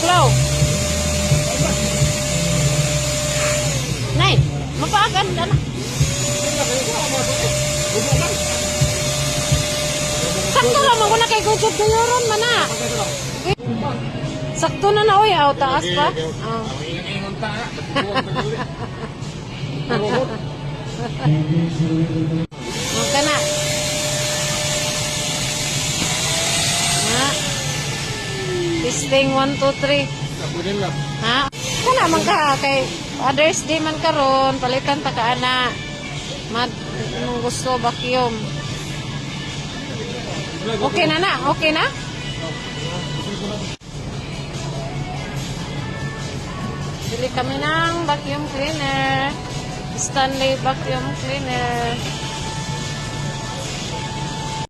Buglaw. Nay, mapaagan ka na. Sakto ra man ko na kay gujod gayoron man na. Sakto na na oy, aw taas pa. Oh. Ingon ta. Okay na. Na. Testing 1 2 3. Ha? Kana man ka kay Father's Day man karon, palitan ta ka ana. Mad nung gusto vacuum. Okay na na, okay na? Bili kami ng vacuum cleaner. Stanley vacuum cleaner.